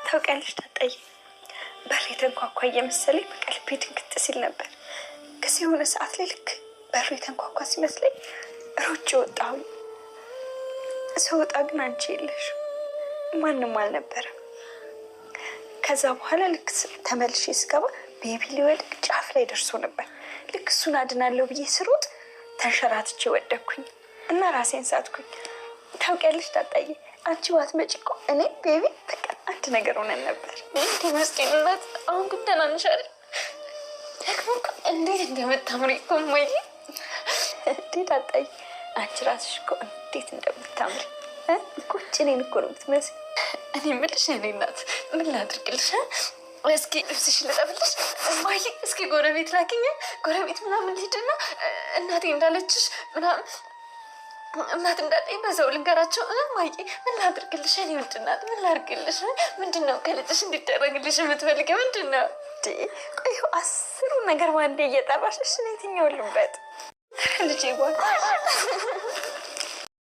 ታውቂያለሽ ዳጣዬ፣ በር የተንኳኳ እየመሰለኝ በቃ ልቤ ድንግጥ ሲል ነበር። ከዚህ የሆነ ሰዓት ላይ ልክ በሩ የተንኳኳ ሲመስለኝ ሮጬ ወጣሁኝ። ስወጣ ግን አንቺ የለሽ፣ ማንም አልነበረም። ከዛ በኋላ ልክ ተመልሼ ስገባ ቤቢ ሊወድቅ ጫፍ ላይ ደርሶ ነበር። ልክ እሱን አድናለሁ ብዬ ስሮጥ ተንሸራትቼ ወደኩኝ እና ራሴን ሳትኩኝ። ታውቂያለሽ ዳጣዬ፣ አንቺ ባትመጪ እኮ እኔ ቤቢ በቃ አንድ ነገር ሆነን ነበር። ተመስገን እናት። አሁን ግን ደህና ነሽ አይደል? ደግሞ እኮ እንዴት እንደምታምሪ እኮ እማዬ። እንዴ ዳጣዬ፣ አንቺ ራስሽ እኮ እንዴት እንደምታምሪ ቁጭ እኔን እኮ ነው የምትመስል። እኔ የምልሽ የእኔ እናት ምን ላድርግልሽ? እስኪ ልብስሽ ልጠብልሽ እማዬ። እስኪ ጎረቤት ላኪኝ፣ ጎረቤት ምናምን ልሂድና እናቴ እንዳለችሽ ምናምን እናት እንዳለኝ በዛው ልንገራቸው። እማዬ ምን ላድርግልሽ? የእኔ ውድ እናት ምን ላድርግልሽ? ምንድን ነው ከልጅሽ እንዲደረግልሽ የምትፈልጊው ምንድን ነው? ቆይ 10ሩ ነገር በአንዴ እየጠራሽ እሺ፣ እኔ የትኛውን ልምረጥ? ልጄ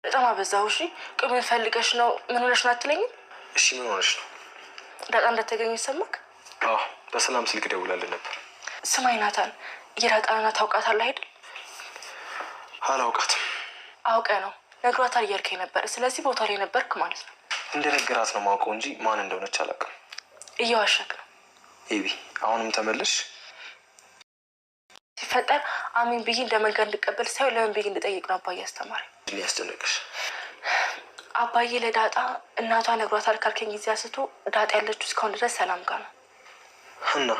በጣም አበዛው። እሺ ቆይ ምን ፈልገሽ ነው? ምን ሆነሽ ነው አትለኝም? እሺ ምን ሆነሽ ነው? ዳጣ እንደተገኘ ሰማክ? አዎ በሰላም ስልክ ደውላልን ነበር። ስማኝ ናታን፣ የዳጣን እናት ታውቃታለህ አይደል? አላውቃትም። አውቀ ነው ነግሯታል እያልከኝ ነበር። ስለዚህ ቦታ ላይ ነበርክ ማለት ነው። እንደነገራት ነው ማውቀው እንጂ ማን እንደሆነች አላውቅም። እየዋሸክ ነው። ኤቢ አሁንም ተመለሽ። ሲፈጠር አሜን ብዬ እንደ መንገድ እንድቀበል ሳይሆን ለምን ብዬ እንድጠይቅ ነው አባዬ አስተማሪ። ምን ያስጨነቅሽ? አባዬ ለዳጣ እናቷ ነግሯታል ካልከኝ ጊዜ አንስቶ ዳጣ ያለችው እስካሁን ድረስ ሰላም ጋር ነው። እና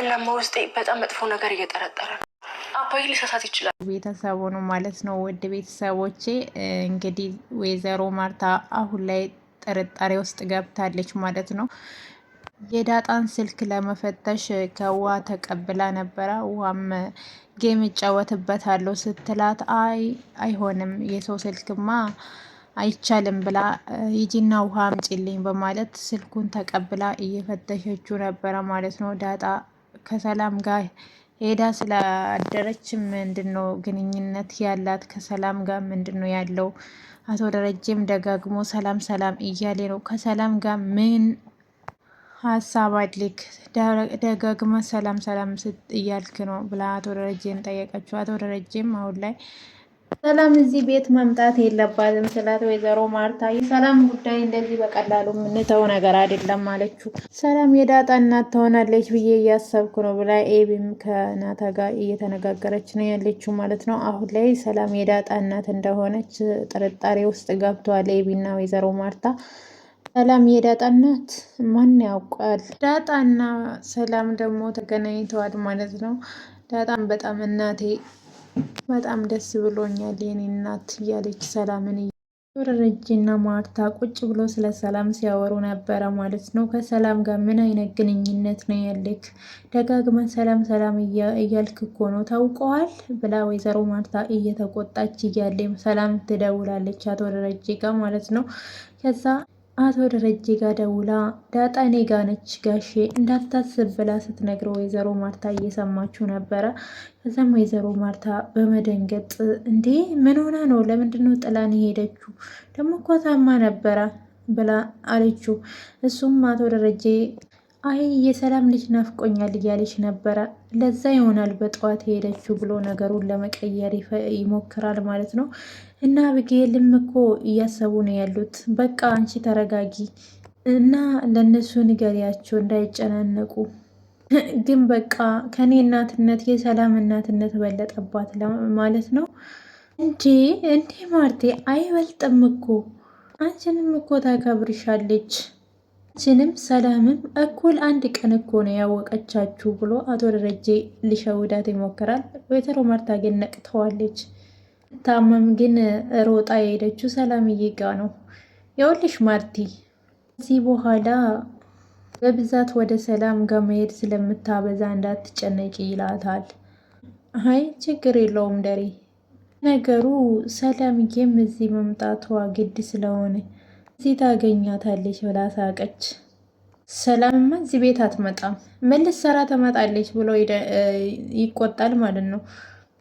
እናማ ውስጤ በጣም መጥፎ ነገር እየጠረጠረ ነው። አባዬ ሊሳሳት ይችላል። ቤተሰቡ ነው ማለት ነው። ውድ ቤተሰቦቼ እንግዲህ ወይዘሮ ማርታ አሁን ላይ ጥርጣሬ ውስጥ ገብታለች ማለት ነው። የዳጣን ስልክ ለመፈተሽ ከውሃ ተቀብላ ነበረ። ውሃም game እጫወትበታለሁ ስትላት አይ አይሆንም፣ የሰው ስልክማ አይቻልም ብላ ሂጂና ውሃ አምጪልኝ በማለት ስልኩን ተቀብላ እየፈተሸችው ነበረ ማለት ነው። ዳጣ ከሰላም ጋር ሄዳ ስላደረች ምንድን ነው ግንኙነት ያላት ከሰላም ጋር ምንድን ነው ያለው? አቶ ደረጀም ደጋግሞ ሰላም ሰላም እያለ ነው። ከሰላም ጋር ምን ሀሳብ አድልክ ደጋግመ ሰላም ሰላም እያልክ ነው ብላ አቶ ደረጀን ጠየቀችው። አቶ ደረጀም አሁን ላይ ሰላም እዚህ ቤት መምጣት የለባትም ስላት ወይዘሮ ማርታ የሰላም ጉዳይ እንደዚህ በቀላሉ የምንተው ነገር አይደለም አለችው። ሰላም የዳጣ እናት ትሆናለች ብዬ እያሰብኩ ነው ብላ ኤቢም ከናታ ጋር እየተነጋገረች ነው ያለችው ማለት ነው። አሁን ላይ ሰላም የዳጣ እናት እንደሆነች ጥርጣሬ ውስጥ ገብተዋል ኤቢና ወይዘሮ ማርታ። ሰላም የዳጣ እናት ማን ያውቃል? ዳጣና ሰላም ደግሞ ተገናኝተዋል ማለት ነው። ዳጣም በጣም እናቴ በጣም ደስ ብሎኛል የኔ እናት እያለች ሰላምን ደረጀና ማርታ ቁጭ ብሎ ስለ ሰላም ሲያወሩ ነበረ ማለት ነው። ከሰላም ጋር ምን አይነት ግንኙነት ነው ያለክ? ደጋግመን ሰላም ሰላም እያልክ እኮ ነው ታውቀዋል ብላ ወይዘሮ ማርታ እየተቆጣች እያለ ሰላም ትደውላለች አቶ ደረጀ ጋር ማለት ነው። ከዛ አቶ ደረጀ ጋር ደውላ ዳጣ እኔ ጋ ነች ጋሼ እንዳታስብ ብላ ስትነግረው ወይዘሮ ማርታ እየሰማችው ነበረ። ከዛም ወይዘሮ ማርታ በመደንገጥ እንዴ ምን ሆና ነው? ለምንድን ነው ጥላን የሄደችው? ደግሞ እኮ ታማ ነበረ ብላ አለችው። እሱም አቶ ደረጀ አይ የሰላም ልጅ ናፍቆኛል እያለች ነበረ። ለዛ ይሆናል በጠዋት የሄደችው ብሎ ነገሩን ለመቀየር ይሞክራል ማለት ነው። እና አብጌልም እኮ እያሰቡ ነው ያሉት። በቃ አንቺ ተረጋጊ እና ለእነሱ ንገሪያቸው እንዳይጨናነቁ። ግን በቃ ከኔ እናትነት የሰላም እናትነት በለጠባት ማለት ነው። እንዴ እንዴ ማርቴ አይበልጥም እኮ አንቺንም እኮ ታከብርሻለች። አንቺንም ሰላምም እኩል አንድ ቀን እኮ ነው ያወቀቻችሁ ብሎ አቶ ደረጀ ሊሸውዳት ይሞክራል። ወይዘሮ ማርታ ግን ነቅተዋለች። ታመም ግን ሮጣ የሄደችው ሰላምዬ ጋ ነው። የውልሽ ማርቲ ከዚህ በኋላ በብዛት ወደ ሰላም ጋር መሄድ ስለምታበዛ እንዳትጨነቂ ይላታል። አይ ችግር የለውም ደሬ፣ ነገሩ ሰላምዬም እዚህ መምጣቷ ግድ ስለሆነ እዚህ ታገኛታለች ብላ ሳቀች። ሰላምማ እዚህ ቤት አትመጣም፣ ምን ልትሰራ ትመጣለች ብሎ ይቆጣል ማለት ነው።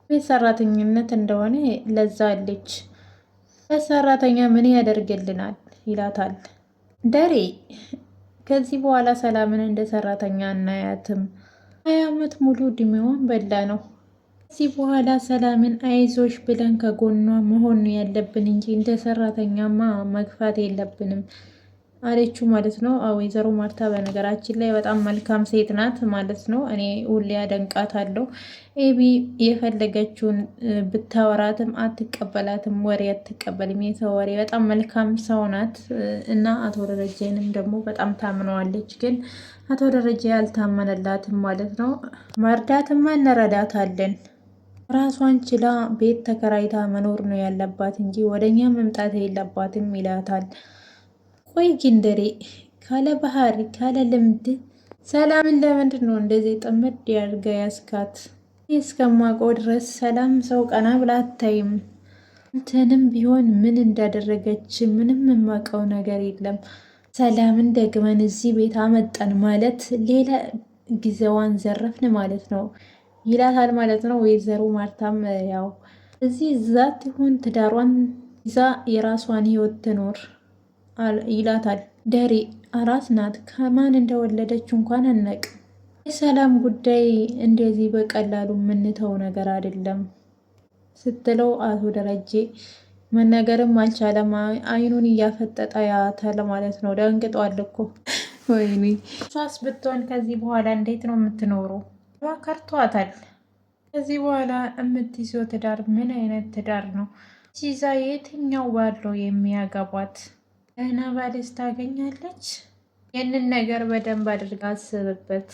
ቤት ሰራተኝነት እንደሆነ ለዛ አለች። ሰራተኛ ምን ያደርግልናል ይላታል። ደሬ ከዚህ በኋላ ሰላምን እንደ ሰራተኛ አናያትም። 20 ዓመት ሙሉ እድሜዋን በላ ነው። ከዚህ በኋላ ሰላምን አይዞሽ ብለን ከጎኗ መሆን ያለብን እንጂ እንደ ሰራተኛማ መግፋት የለብንም አለችው ማለት ነው። ወይዘሮ ማርታ በነገራችን ላይ በጣም መልካም ሴት ናት ማለት ነው። እኔ ሁሌ አደንቃታለሁ። ኤቢ የፈለገችውን ብታወራትም አትቀበላትም፣ ወሬ አትቀበልም፣ የሰው ወሬ። በጣም መልካም ሰው ናት እና አቶ ደረጀንም ደግሞ በጣም ታምነዋለች። ግን አቶ ደረጀ ያልታመነላትም ማለት ነው። መርዳትማ እንረዳታለን ራሷን ችላ ቤት ተከራይታ መኖር ነው ያለባት እንጂ ወደኛ መምጣት የለባትም ይላታል። ቆይ ግንደሬ ካለ ባህሪ ካለ ልምድ ሰላምን ለምንድን ነው እንደዚህ ጥምድ ያድርገ ያስካት? እስከማውቀው ድረስ ሰላም ሰው ቀና ብላ አታይም። አንተንም ቢሆን ምን እንዳደረገች ምንም የማውቀው ነገር የለም። ሰላምን ደግመን እዚህ ቤት አመጣን ማለት ሌላ ጊዜዋን ዘረፍን ማለት ነው ይላታል ማለት ነው። ወይዘሮ ማርታም ያው እዚህ እዛ ትሁን ትዳሯን ይዛ የራሷን ህይወት ትኖር ይላታል። ደሬ አራስ ናት፣ ከማን እንደወለደች እንኳን አናቅም። የሰላም ጉዳይ እንደዚህ በቀላሉ የምንተው ነገር አይደለም ስትለው አቶ ደረጀ መናገርም አልቻለም። አይኑን እያፈጠጠ ያተል ማለት ነው። ደንግጧል እኮ ወይኔ። እሷስ ብትሆን ከዚህ በኋላ እንዴት ነው የምትኖረው? ከርቷታል። ከዚህ በኋላ የምትይዘው ትዳር ምን አይነት ትዳር ነው? ሲዛ የትኛው ባለው የሚያገቧት? ደህና ባልስ ታገኛለች? ይህንን ነገር በደንብ አድርጋ አስብበት።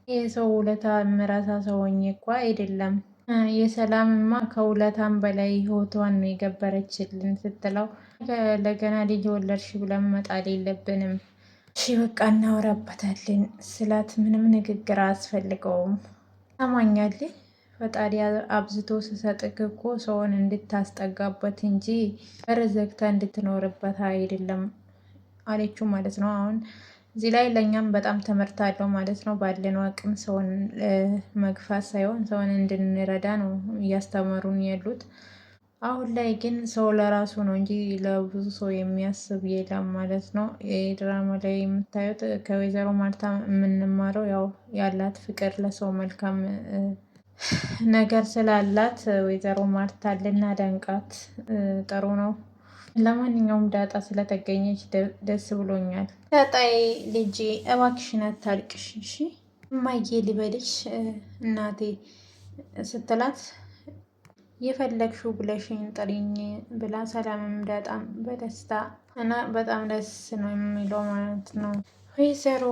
የሰው ውለታ የምረሳ ሰው ሆኜ እኮ አይደለም። የሰላምማ ከውለታም በላይ ህይወቷን ነው የገበረችልን ስትለው ለገና ልጅ ወለድሽ ብለን መጣል የለብንም። እሺ በቃ እናወራበታለን ስላት ምንም ንግግር አያስፈልገውም። ታማኛለህ ፈጣሪ አብዝቶ ስሰጥክ እኮ ሰውን እንድታስጠጋበት እንጂ በር ዘግታ እንድትኖርበት አይደለም አለችው ማለት ነው። አሁን እዚህ ላይ ለእኛም በጣም ትምህርት አለው ማለት ነው። ባለን አቅም ሰውን መግፋት ሳይሆን ሰውን እንድንረዳ ነው እያስተማሩን ያሉት። አሁን ላይ ግን ሰው ለራሱ ነው እንጂ ለብዙ ሰው የሚያስብ የለም ማለት ነው። የድራማ ላይ የምታዩት ከወይዘሮ ማርታ የምንማረው ያው ያላት ፍቅር ለሰው መልካም ነገር ስላላት ወይዘሮ ማርታ ልናደንቃት ጥሩ ነው። ለማንኛውም ዳጣ ስለተገኘች ደስ ብሎኛል። ዳጣዬ ልጄ እባክሽን አታልቅሽ እሺ እማዬ ልበልሽ እናቴ ስትላት የፈለግሽው ብለሽኝ ጥሪኝ ብላ ሰላምም ዳጣም በደስታ እና በጣም ደስ ነው የሚለው ማለት ነው። ወይዘሮ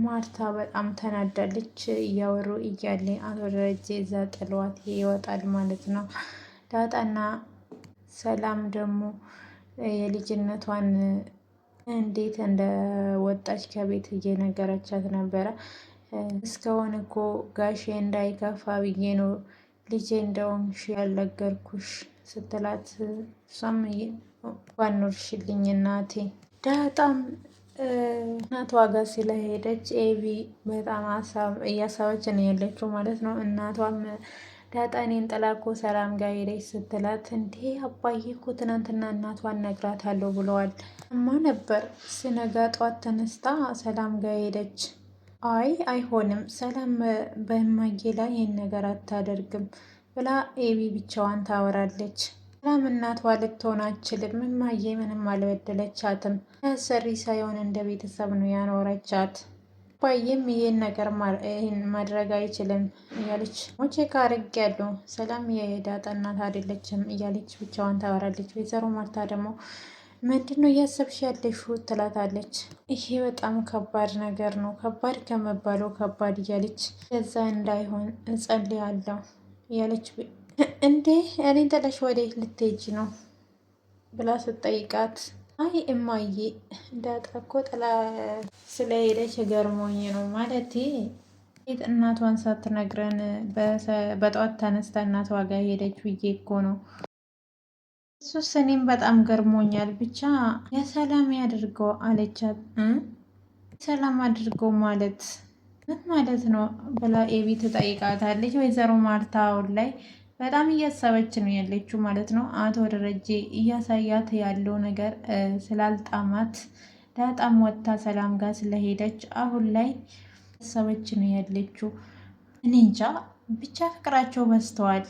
ማርታ በጣም ተናዳለች። እያወሩ እያለ አቶ ደረጀ እዛ ጥሏት ይወጣል ማለት ነው። ዳጣና ሰላም ደግሞ የልጅነቷን እንዴት እንደወጣች ከቤት እየነገረቻት ነበረ። እስካሁን እኮ ጋሼ እንዳይከፋ ብዬ ነው ልጄ እንደሆንሽ ያልነገርኩሽ ስትላት እሷም እንኳን ኖርሽልኝ እናቴ ዳጣም እናቷ ጋር ስለሄደች ኤቢ በጣም እያሰበች ነው ያለችው ማለት ነው። እናቷም ዳጣ እኔን ጥላ እኮ ሰላም ጋር ሄደች ስትላት እንዴ አባዬ እኮ ትናንትና እናቷን ነግራታለሁ ብለዋል እማ ነበር። ስነጋ ጧት ተነስታ ሰላም ጋር ሄደች። አይ አይሆንም፣ ሰላም በእማዬ ላይ ይህን ነገር አታደርግም ብላ ኤቢ ብቻዋን ታወራለች። ሰላም እናቷ ልትሆን አትችልም። እማዬ ምንም አልበደለቻትም። ሰሪ ሳይሆን እንደ ቤተሰብ ነው ያኖረቻት። አባዬም ይሄን ነገር ማድረግ አይችልም እያለች ሞቼ ካርግ ያለው ሰላም የዳጣ እናት አይደለችም እያለች ብቻዋን ታወራለች። ወይዘሮ ማርታ ደግሞ ምንድን ነው እያሰብሽ ያለሽው ትላታለች። ይሄ በጣም ከባድ ነገር ነው፣ ከባድ ከመባለው ከባድ እያለች ከዛ እንዳይሆን እጸልያለሁ እያለች እንዴ እኔን ጥለሽ ወዴት ልትሄጂ ነው ብላ ስትጠይቃት አይ እማዬ ዳጣ እኮ ጥላ ስለሄደች ገርሞኝ ነው ማለት እናቷን ሳትነግረን በጠዋት ተነስታ እናቷ ጋር ሄደች ብዬ እኮ ነው። እሱስ እኔም በጣም ገርሞኛል። ብቻ የሰላም ያድርገው አለቻት። ሰላም አድርገው ማለት ምን ማለት ነው ብላ ኤቢ ትጠይቃታለች። ወይዘሮ ማርታ አሁን ላይ በጣም እያሰበች ነው ያለችው ማለት ነው። አቶ ደረጀ እያሳያት ያለው ነገር ስላልጣማት ዳጣም ወጥታ ሰላም ጋር ስለሄደች አሁን ላይ ሰበች ነው ያለችው። እኔ እንጃ ብቻ ፍቅራቸው በዝተዋል።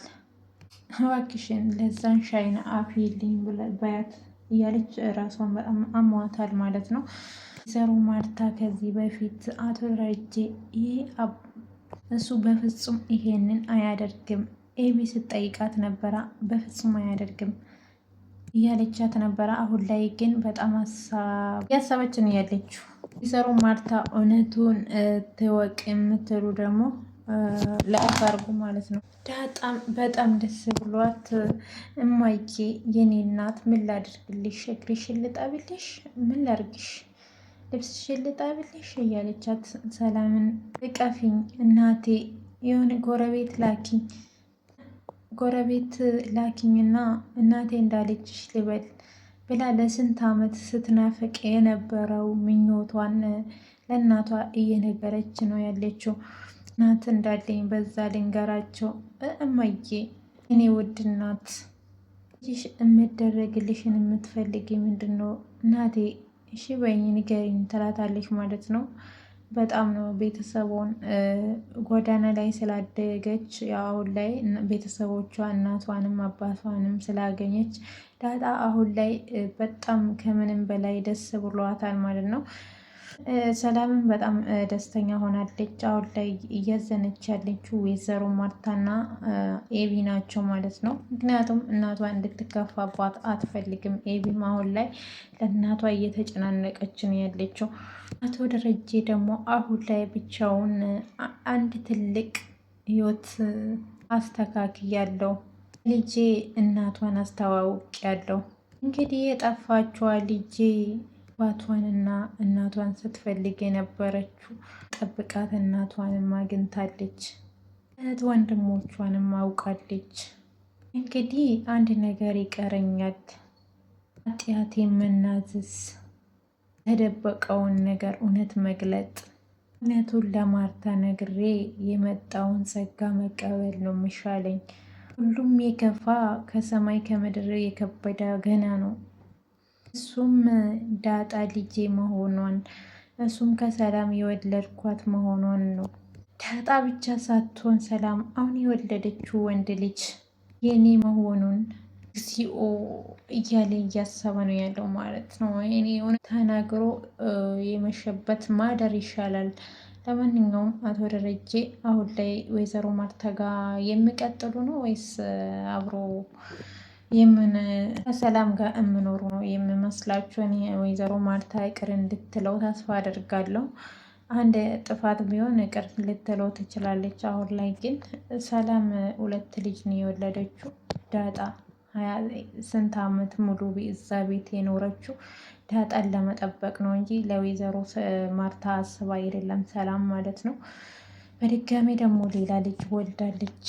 እባክሽን ለዛን ሻይን አፍይልኝ በያት እያለች ራሷን በጣም አሟታል ማለት ነው። ወይዘሮ ማርታ ከዚህ በፊት አቶ ደረጀ ይሄ እሱ በፍጹም ይሄንን አያደርግም ኤቢ ስትጠይቃት ነበራ። በፍጹም አያደርግም እያለቻት ነበረ። አሁን ላይ ግን በጣም እያሰበች ነው ያለችው። ወይዘሮ ማርታ እውነቱን ትወቅ የምትሉ ደግሞ like አድርጉ ማለት ነው። ዳጣም በጣም ደስ ብሏት እማዬ የኔ እናት ምን ላድርግልሽ? እግርሽን ልጠብልሽ? ምን ላድርግሽ? ልብስሽን ልጠብልሽ? እያለቻት ሰላምን እቀፊኝ እናቴ የሆነ ጎረቤት ላኪኝ ጎረቤት ላኪኝና እናቴ እንዳለችሽ ልበል ብላ ለስንት ዓመት ስትናፍቅ የነበረው ምኞቷን ለእናቷ እየነገረች ነው ያለችው። እናት እንዳለኝ በዛ ልንገራቸው እማዬ፣ እኔ ውድ እናት ልጅሽ የምደረግልሽን የምትፈልጊ ምንድን ነው እናቴ? እሺ በይኝ ንገሪኝ ትላታለች ማለት ነው። በጣም ነው ቤተሰቡን ጎዳና ላይ ስላደገች አሁን ላይ ቤተሰቦቿ እናቷንም አባቷንም ስላገኘች ዳጣ አሁን ላይ በጣም ከምንም በላይ ደስ ብሏታል ማለት ነው። ሰላምን በጣም ደስተኛ ሆናለች። አሁን ላይ እያዘነች ያለችው ወይዘሮ ማርታና ኤቢ ናቸው ማለት ነው። ምክንያቱም እናቷ እንድትከፋባት አትፈልግም። ኤቢም አሁን ላይ ለእናቷ እየተጨናነቀች ነው ያለችው። አቶ ደረጀ ደግሞ አሁን ላይ ብቻውን አንድ ትልቅ ህይወት አስተካክያለሁ፣ ልጄ እናቷን አስተዋውቅ ያለው እንግዲህ የጠፋችዋ ልጄ አባቷንና እናቷን ስትፈልግ የነበረችው ጠብቃት እናቷንም አግኝታለች፣ እህት ወንድሞቿንም አውቃለች። እንግዲህ አንድ ነገር ይቀረኛል፣ ኃጢአቴ መናዘዝ፣ የተደበቀውን ነገር እውነት መግለጥ፣ እውነቱን ለማርታ ነግሬ የመጣውን ጸጋ መቀበል ነው የሚሻለኝ። ሁሉም የከፋ ከሰማይ ከምድር የከበደ ገና ነው። እሱም ዳጣ ልጄ መሆኗን እሱም ከሰላም የወለድኳት መሆኗን ነው። ዳጣ ብቻ ሳትሆን ሰላም አሁን የወለደችው ወንድ ልጅ የኔ መሆኑን እግዚኦ እያለ እያሰበ ነው ያለው ማለት ነው። እኔ የሆነ ተናግሮ የመሸበት ማደር ይሻላል። ለማንኛውም አቶ ደረጀ አሁን ላይ ወይዘሮ ማርታ ጋር የሚቀጥሉ ነው ወይስ አብሮ የምን ከሰላም ጋር የምኖሩ ነው የምመስላችሁ? እኔ ወይዘሮ ማርታ ይቅር እንድትለው ተስፋ አደርጋለሁ። አንድ ጥፋት ቢሆን ይቅር ልትለው ትችላለች። አሁን ላይ ግን ሰላም ሁለት ልጅ ነው የወለደችው። ዳጣ ስንት ዓመት ሙሉ እዛ ቤት የኖረችው ዳጣን ለመጠበቅ ነው እንጂ ለወይዘሮ ማርታ አስባ አይደለም ሰላም ማለት ነው። በድጋሚ ደግሞ ሌላ ልጅ ወልዳለች።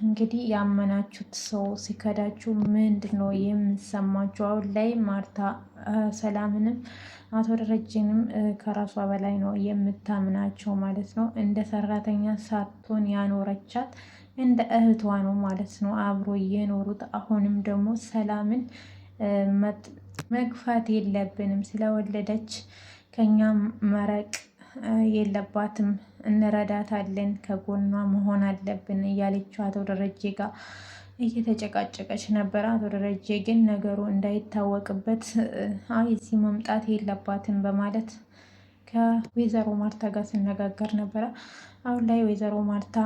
እንግዲህ ያመናችሁት ሰው ሲከዳችሁ ምንድን ነው የምንሰማችሁ? አሁን ላይ ማርታ ሰላምንም አቶ ደረጀንም ከራሷ በላይ ነው የምታምናቸው ማለት ነው። እንደ ሰራተኛ ሳትሆን ያኖረቻት እንደ እህቷ ነው ማለት ነው አብሮ የኖሩት። አሁንም ደግሞ ሰላምን መግፋት የለብንም ስለወለደች ከኛ መረቅ የለባትም እንረዳታለን፣ ከጎኗ መሆን አለብን እያለችው አቶ ደረጀ ጋር እየተጨቃጨቀች ነበረ። አቶ ደረጀ ግን ነገሩ እንዳይታወቅበት አይ እዚህ መምጣት የለባትም በማለት ከወይዘሮ ማርታ ጋር ሲነጋገር ነበረ። አሁን ላይ ወይዘሮ ማርታ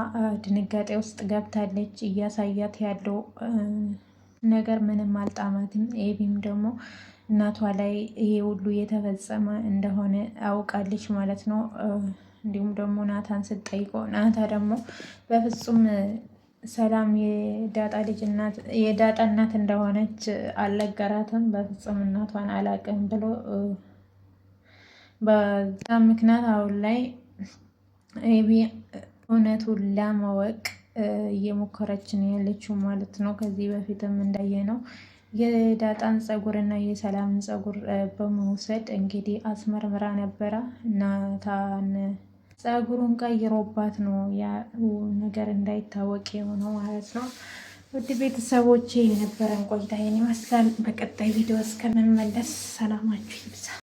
ድንጋጤ ውስጥ ገብታለች። እያሳያት ያለው ነገር ምንም አልጣማትም። ኤቢም ደግሞ እናቷ ላይ ይሄ ሁሉ የተፈጸመ እንደሆነ አውቃለች ማለት ነው። እንዲሁም ደግሞ ናታን ስትጠይቀው ናታ ደግሞ በፍጹም ሰላም የዳጣ ልጅ እናት የዳጣ እናት እንደሆነች አልነገራትም። በፍጹም እናቷን አላቅም ብሎ በዛ ምክንያት አሁን ላይ ኤቢ እውነቱን ለማወቅ እየሞከረች ነው ያለችው ማለት ነው። ከዚህ በፊትም እንዳየ ነው የዳጣን ፀጉር እና የሰላምን ፀጉር በመውሰድ እንግዲህ አስመርምራ ነበረ። ናታን ፀጉሩን ቀይሮባት ነው ያ ነገር እንዳይታወቅ የሆነው ማለት ነው። ውድ ቤተሰቦቼ የነበረን ቆይታ ይህን ይመስላል። በቀጣይ ቪዲዮ እስከምንመለስ ሰላማችሁ ይብዛ።